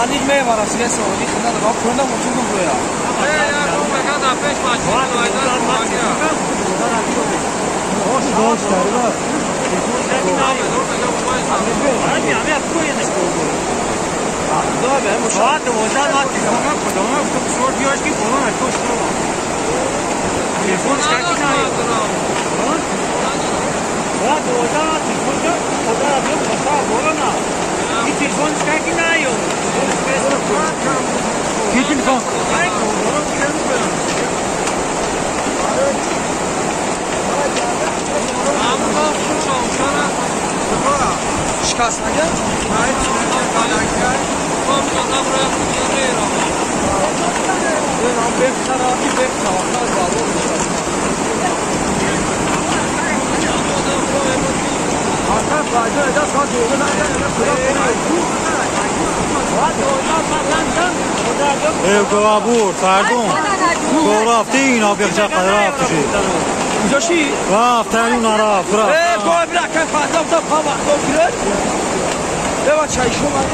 علی میبرم سیگه سوالی خدمت را کنم و چون برویا. کی تلفن؟ شکست نگه؟ ای گوابور فردون گو رفتی اینا بیخجا قدر رفت شی کجا شی؟ رفت اون رفت رفت ای گو برا کن فردم تا پا وقتا کرد ببا چایشو من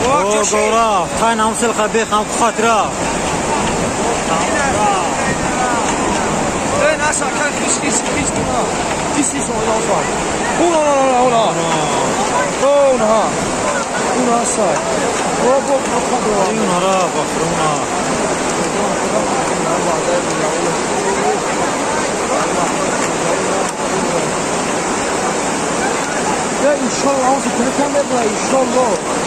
او گو رفت تاین هم سلخه بیخ هم خاطر رفت ای ناسا کن خیس خیس خیس خیس خیس اونا اونا اونا اونا سای اونا رفت اونا انشالله آن سکنه کم ببره انشالله.